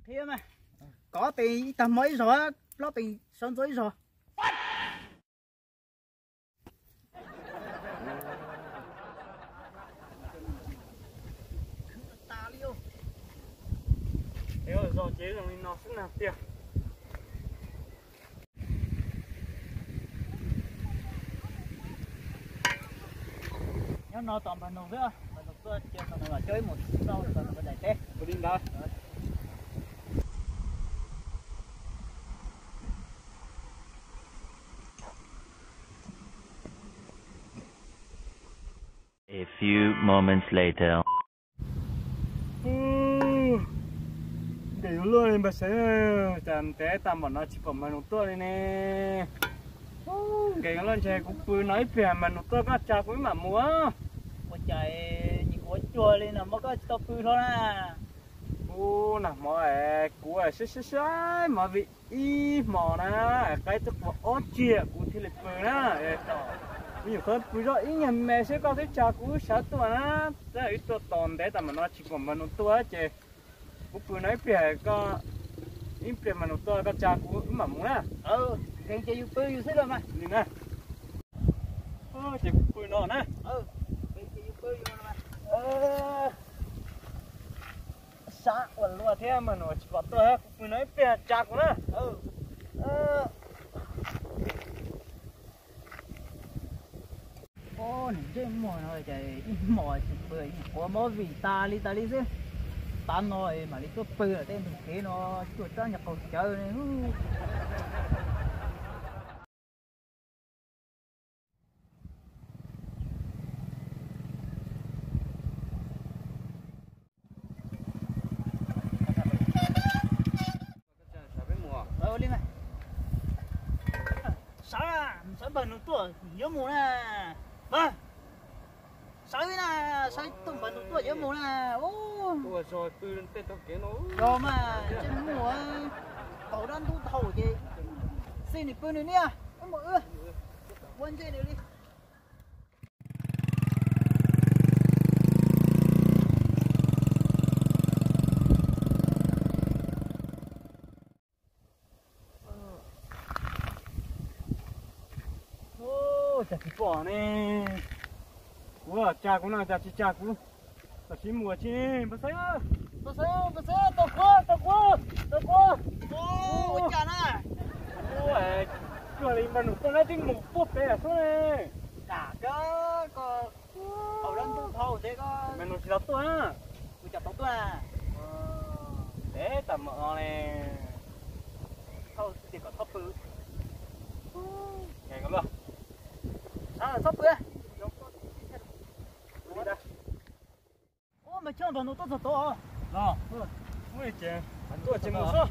Qhia mas, kov tes ib tag hmo ib zog, plaub tes sawv ntxov ib zog. Zog ces zoo li no xwb na tiag. Nyob no tos npawg Nus xwb, npawg Nus tuaj ces npawg Nus los coj ib mus rau npawg Nus daim teb. Ua li ntawd. A few moments later. Nkees yuav luaj li npawg Xeeb, cas ntev tag npaum no tsis pom npawg Nus tuaj li ne. Nkees yuav luaj, ntshe kuv pw no ib pliag npawg Nus tuaj koj tsa kuv wb mam mus. Ua cas nim ua cuag li no muab koj tsis tau pw hlo na? Ub, nag hmo es kuv saib saib saib movie ib hmos na, qaib twb qua ob tsiag kuv thiaj li pw na. Kuv nyuam qhuav pw zoj ib nyuag me seb koj twb tsa kuv sawv tuaj na. Tab wb tuaj tos ntev tas mam no tsis pom npawg Nus tuaj ces kuv pw no ib pliag, koj ib pliag npawg Nus tuaj koj tsa kuv wb mam mus na. Nkees ces yus pw yus xwb los mas. Li na. Ces kuv pw no na. Sab ua luaj thiab, npawg Nus tsis pom tuaj, kuv pw no ib pliag tsa kuv na. Nws ntsej muag no ces ib hmos tsis pw, quav movie tas li tas li xwb. Tav no mam li tuaj pw, tej ntug kev no tuaj tsob nyuag qaug cawv ne. Sawv, sawv npawg Nus tuaj yuav mus na. Sawv na, sawv tuaj npawg Nus tuaj yuav mus na. Ua zog pw tej tog kev no. Yog mas, ntsej muag qaug dab ntub thaum ces xij nws pw nws niaj, wb mus wb ua ntsej nws li. Cas tsis pom ne? Kuv tsa kuv no cas tsis tsa kuv. Tam sim mus tsis ne, npawg Xeeb, npawg Xeeb, npawg Xeeb, tos kuv, tos kuv, tos kuv. Ua cas na? Cuag li npawg Nus tuaj na, twb mus puag pem xwb ne. Kam koj, koj qaug dab ntub thaum ntev koj. Npawg Nus tsis tau tuaj na. Kuv cas tau tuaj na. Ntev tas mam no ne. Thaum xwb ces kom txhob pw. Nkees luaj. Txhob pw. Ub, mas choj npawg Nus tuaj txog tod. Los, ub, ces tuaj ces mus xwb.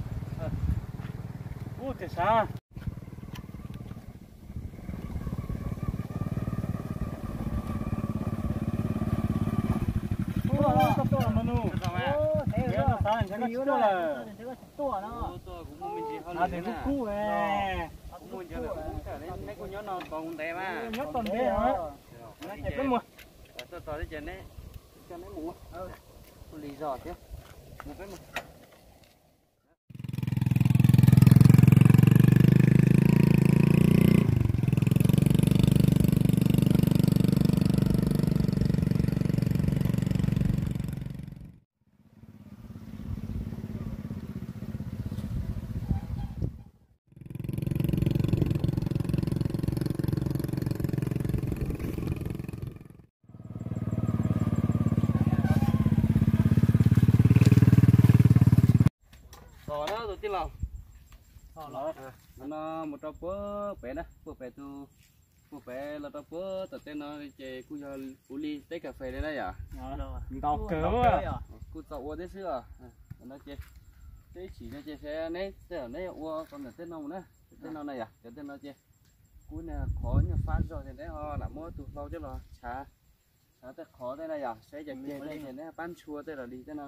Ub, tias sav. Ub, tuaj npawg Nus. Npawg Nus sav, ntshe koj tsis tuaj lawm. Tuaj no. Kuv mus me ntsis hauj lwm kuv kub ne. Kuv mus ntshe neb kuj nyob no tos kuv ntev mas. Nyob tos ntev os. Ces peb mus. Tuaj tos thiab ces neb coj neb mus. Kuj lig zog thiab. Mus peb mus. Tos na tus tij laug. Tos no mus rau puag pem na, puag pem tus, puag pem los rau puag tom tej no ces kuj yog kuv li teb kas fes li na yom. Ntau kawg. Kuj txaus ua thiab xwb os. No ces tej ib chim no ces saib neb tej zaum neb ua tau ntawm tej no mus na. Tej no na yom, cov tej no ces kuj niag qhov nyuag fab zog ces neb ho lam muab tus hlau coj los tshav, tshav tej qhov tej na yom, saib cov kiag li ces neb pab ntshua tej los li tej no.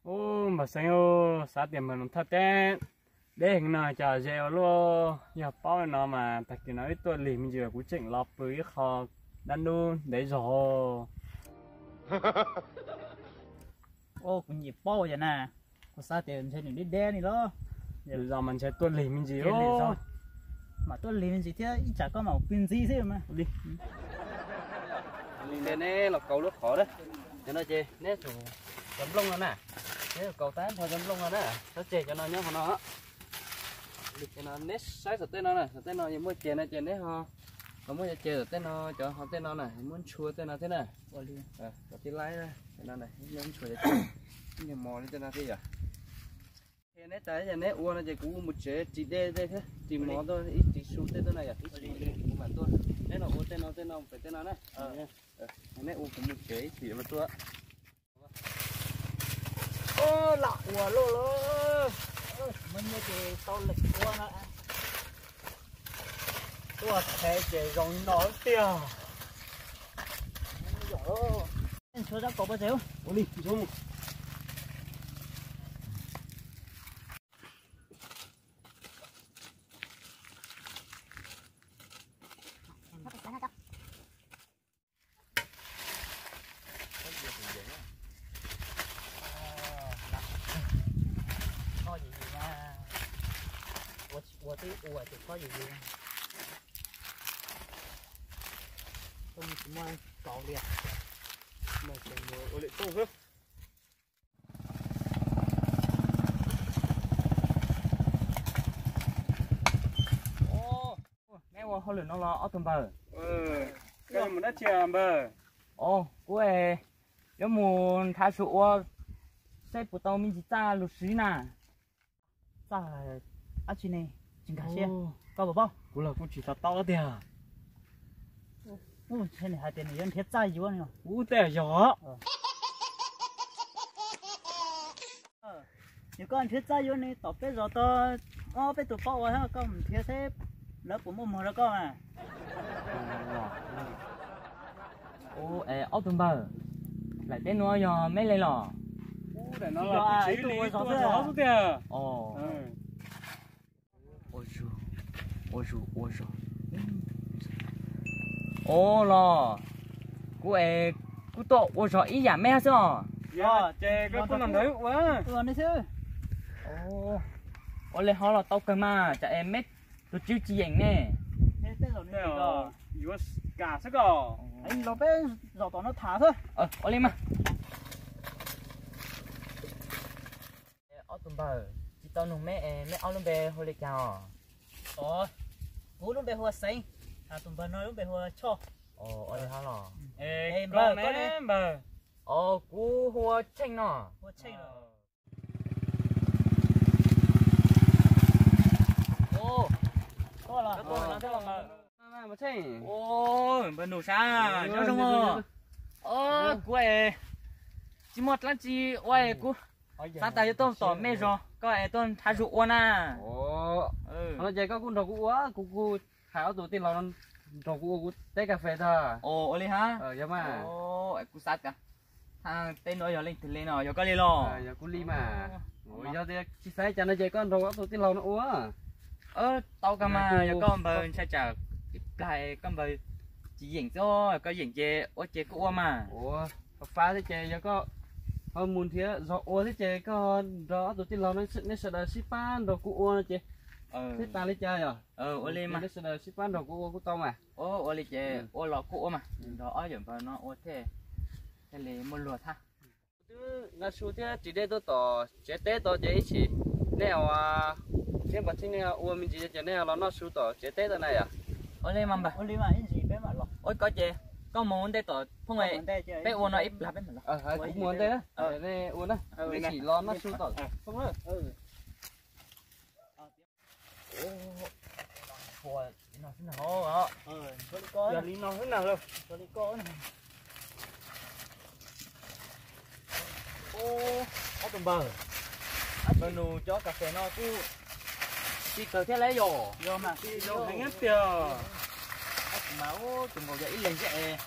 Ub, npawg Xeeb, xav tias npawg Nus thaj teb deb heev no cas ze ua luaj. Yog paub li no mas tag kis no wb tuaj lig me ntsis kuv tseem los pw ib qho dab ntub ntev zog. Kuv nyiam paub cas na. Kuv xav tias ntshe nws deb deb li los. Lwm zaus mas ntshe tuaj lig me ntsis. Mas tuaj lig me ntsis thiab ib tsam koj mam pw ntxiv xwb mas. Li neb los kaus lub qhov na. Cov no ces neb tsum cov nplooj no na. Neb kaus tag nrho cov nplooj no na. Xyov tseg cov no nyob qhov no. Neb saib saum tej no na, saum tej no yog muaj ceg no ces neb ho, ho muab cov ceg saum tej no, cov ho tej no na, muab ntshua tej no thiab na. Ua li, cov tib laib no, muab ntshua cov ceg, ib nyuag mos li tej no thiab yom. Neb tas yog neb ua no ces kuv mus tsev ris dej tej thiab ris mov tuaj ib ris su tej tuaj na yom, ib ris kuv mam tuaj. Neb los ua tej no tej no pem tej no na. Neb ua kuv mus tsev ib chim mam tuaj. Lam ua luaj lawm, muaj nyiaj ces tau leem ua na. Tuaj tsev ces zoo li no tiag. Ntshua zab kaus pov tseg. Ua li ntshua mus. Khob yus yus na. Ua tsis ua twb ua ces khob yus yus. Tsis muaj kaus li. Ua li tuaj xwb. Neb ua hauj lwm no los ob tug npawg? Mus dab tsi npawg? Os, kuv yuav mus nrhav su ua saib puas tau me ntsis txaj lug siv na. Txaj dab tsi ne? Tsis nkag siab. Koj puas paub? Kuv los kuj tsis xav tau tiag. Ntshe nws hais tias nws yuav nrhiav txaj yuav no. Ub, tej yog. Yog koj nrhiav txaj yuav ne, tom peb zos tod ob peb tug paub ua, koj mus nrhiav seb lawv puas muaj muag rau koj mas. Ub, es ob tug npawg, daim teb nuav yog meb le los? Ib tug ua zog xwb tiag. Ua zog, ua zog, ua zog. Ua los, kuv es kuv tuaj ua zog ib yam meb xwb os. Ces koj tuaj nrog wb ua. Ua li hov los tau kawg mas, tsam es meb tus tswv tsis yeem ne. Yuav kam xwb koj. Los peb zaum tom no tham xwb. Ua li mas. Ob tug npawg, tsis tau nug meb, meb ob lub npe hu li cas os? Kuv lub npe hu ua Xeev, tus npawg no lub npe hu ua Choj. Ua li hov los. Npawg, koj ne npawg? Os, kuv hu ua Tsheej no. Npawg Nus sab, nyob zoo os. Kuv es tsis muaj dlaab tsi ua es kuv xav tas yuav tuaj tom mej zog, koj es tuaj nrhav zug ua na. Qhov no ces koj kuj nrog kuv ua, kuv kuj hais ob tug tij laug no nrog kuv ua kuv teb kas fes tag. Ua li hab. Yog mas. Kuv xav tas tej nuav yog leej twg li no, yog koj li los? Yog kuv li mas. Yog tias tsis xav cas no ces koj nrog ob tug tij laug no ua. Tau kawg mas, yog koj npawg ntshai tsam ib plag koj npawg tsis yeem xwb, koj yeem ces ua ces kuj ua mas. Ua fab thiab ces yog koj ho mus nrhiav zog ua thiab ces koj nrog ob tug tij laug no neb sawv daws sib pab nrog kuv ua no ces thiaj tas li cas yog. Ua li mas, neb sawv daws sib pab nrog kuv ua kuj tau mas. Ua li ces ua los kuj ua mas, nrog ob yawm npawg no ua thiaj, thiaj li muaj luag thab. Twb noj su thiab ris dej tuaj tom tsev teb tod ces ib chim nej thiab Npawg Tsheej nej ua me ntsis ces nej los noj su tom tsev teb tod na yom. Ua li mas npawg. Ua li mas ib ntsis peb mam los. Ua koj ces koj mus ua ntej tom Phoob, peb ua no ib plag peb mam los. Kuv mus ua ntej, nej ua na, ib chim los noj su tom Phoob na. Ua li no xwb na. Yog li no xwb na. Ob tug npawg, npawg Nus cov kas fes no kuj txi kawg thiab lauj yom. Yog mas, txi kawg heev tiag. Mas tus nkaus yog ib leeg thiab es,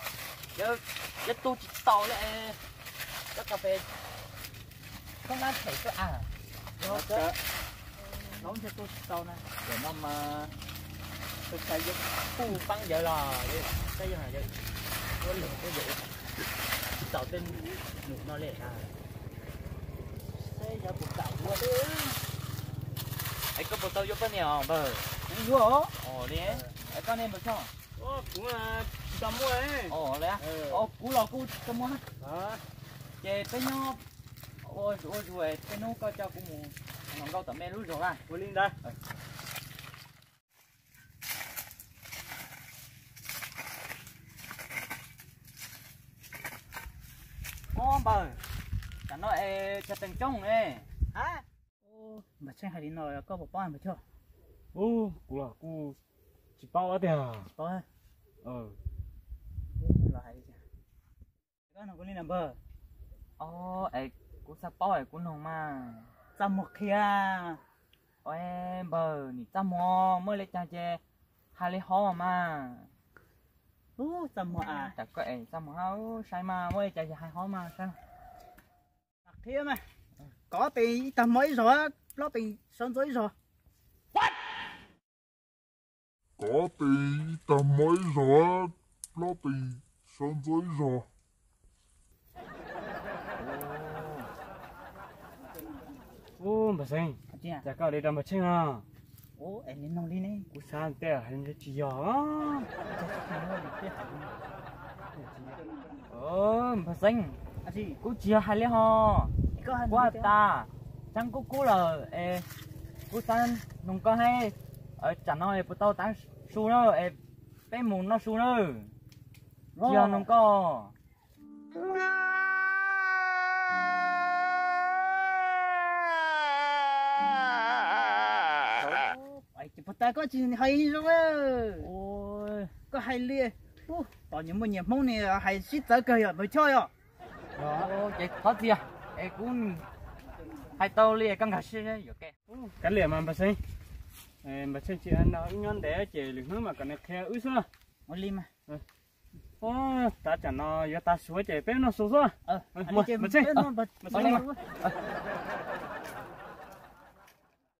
yog tu tsis tau li es, cov kas fes khaub hlab them xwb a. Yog, nws tu tsis tau na. Tam no mas tus txhais yuav kuj paab yawg los, saib yog yawg ua lwm ua yawg tsis tau tej num no li na. Saib yog puas kam li. Tau yuav poj niam os npawg? Kuv yuav os. Ua li, koj ne npawg Choj? Kuv tsis tau muaj. Ua li, kuv los kuj tsis tau muaj. Ces peb nyob ua ua zus, peb hnub koj coj kuv mus hluas nkauj tom nej lub zos na. Ua li ntawd. Ob npawg, tam no es cov teem coob ne. Npawg Tsheej hais li no koj puas paub npawg Choj? Ub, kuv los kuj tsis paub tiag. Tsis paub. Koj nug kuv li na npawg. Es kuv xav paub es kuv nug mas. Txaj muag qhia. Npawg, nim txaj muag muaj li cas ces hais li hov mas. Ub, txaj muag a. Tam koj es txaj muag, saib mas muaj li cas ces hais hov mas saib. Qhia mas, kov pes ib tag hmo ib zog, plaub pes saum ntxuav ib zog. Kov pes ib tag hmo ib zog, plaub pes saum ntxuav ib zog. Ub, npawg Xeeb, cas koj li rau npawg Tsheej no? Kuv xav tias tsis yog. Npawg Xeeb, kuv tsis yog hais li ho. Kuv has tas, tseeb kub kub lawm es kuv xav nug koj hais, tsam no es puas tau tav su na es peb mus noj su na. Tsis yog nug koj. Puas tas koj tsis hais zoo, koj hais li, tos nyias muaj nyias hmoob ne, hais sib txawv kawg yog npawg Choj yog. Ces thov txim, es kuv hais tau li koj nkag siab yuam kev. Kav liam mas npawg Xeeb, npawg Tsheej tsis no wb nyob ntev ces lwm hnub mas kom nws qhia wb xwb. Ua li mas. Ub, tav tsam no yuav tav su ces peb noj su xwb. Npawg Tsheej, npawg Tsheej.